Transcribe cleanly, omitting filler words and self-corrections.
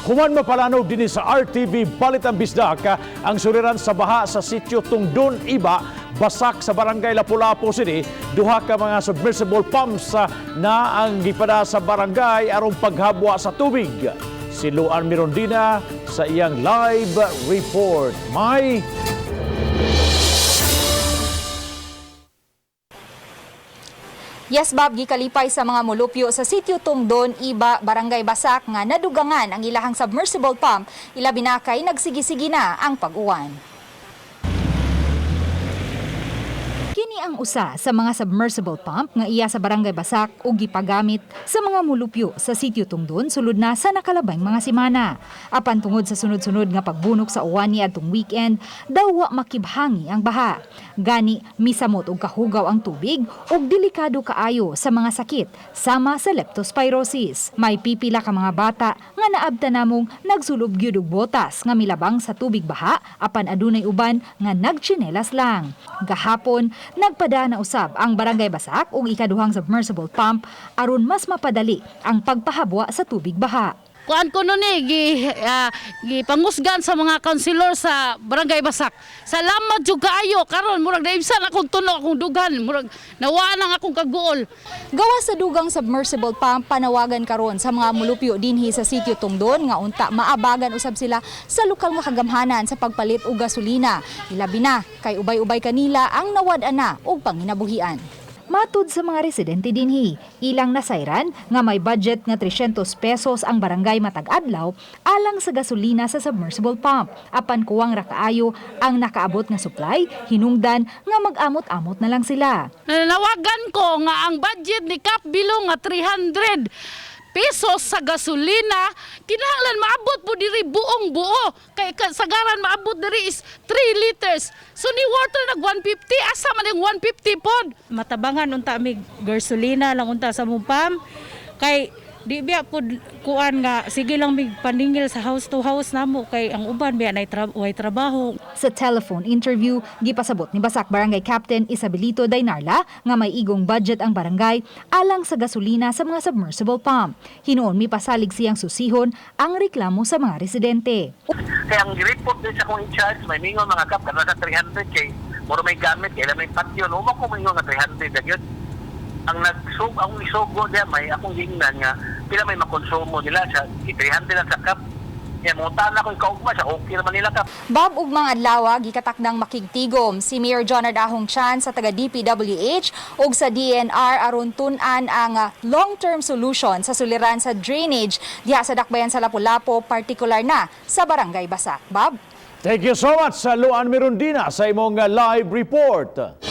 Human mapalanog dinhi sa RTV Balitang Bisdak ang suliran sa baha sa sitio Tungdon Iba, Basak sa Barangay Lapu-Lapu City, duha ka mga submersible pumps na ang gipada sa barangay aron paghabwa sa tubig. Si Luan Mirondina sa iyang live report. May Yes, Bob, gikalipay sa mga mulupyo sa sitio Tungdon, Iba, Barangay Basak nga nadugangan ang ilahang submersible pump, ilabi na kay nagsigisigi na ang pag-uwan. Kini ang usa sa mga submersible pump nga iya sa Barangay Basak ug gipagamit sa mga mulupyo sa sitio Tungdon sulod na sa nakalabay mga semana. Apan tungod sa sunod-sunod nga pagbunok sa uwan niadtong weekend, daw wa makibhangi ang baha. Gani misamot og kahugaw ang tubig ug delikado kaayo sa mga sakit sama sa leptospirosis. May pipila ka mga bata nga naabta namong nagsulob gyud og botas nga milabang sa tubig baha, apan adunay uban nga nagtsinelas lang. Gahapon, nagpada na usab ang Barangay Basak og ikaduhang submersible pump aron mas mapadali ang pagpahabwa sa tubig baha. Kuan ko nun eh, gipangusgan sa mga councilor sa Barangay Basak. Salamat jud kaayo karon, murag naibsan akong tuno, akong dugan, murag nawaan ang akong kaguol. Gawa sa dugang submersible pump, panawagan karon sa mga mulupyo dinhi sa sitio Tungdon nga unta maabagan usab sila sa lokal nga kagamhanan sa pagpalit og gasolina. Ilabi na kay ubay-ubay kanila ang nawad-an na og panginabuhian. Matud sa mga residente dinhi, ilang nasayran nga may budget nga 300 pesos ang barangay matag adlaw alang sa gasolina sa submersible pump. Apan kuwang ra kaayo ang nakaabot nga supply, hinungdan nga mag-amot-amot na lang sila. Nanawagan ko nga ang budget ni Kap Bilong nga 300 pesos sa gasolina kinahanglan maabot po diri buong buo, kay sagaran maabot diri is 3 liters, so ni water nag 150, asa man yung 150 pod? Matabangan unta mig gasolina lang unta sa mong pump kay di biya pud kuan nga sige lang mig paningil sa house to house namo kay ang uban biya nay way trabaho. Sa telephone interview, gipasabot ni Basak Barangay Captain Isabelito Dainarla nga may igong budget ang barangay alang sa gasolina sa mga submersible pump. Hinuon mipasalig siyang susihon ang reklamo sa mga residente. Kaya ang report din sa akong in charge, may mingon mga kap, kana sa 300 kay muro may gamit, kay may patio, no mo ko mingon nga 300 na gyud. Ang nagsug akong isugo diya, may akong gingnan nga pila may makonsumo nila sa 300 lang sa kap. Ya mo na ko kaugma sa okay naman nila kap. Bob, ugmang adlaw gikatakdang makigtigom si Mayor Jonard Ahong Chan sa taga DPWH ug sa DNR aron tun-an ang long-term solution sa suliran sa drainage diha sa dakbayan sa Lapu-Lapu, partikular na sa Barangay Basak. Bob? Thank you so much sa Luan Mirondina sa imong live report.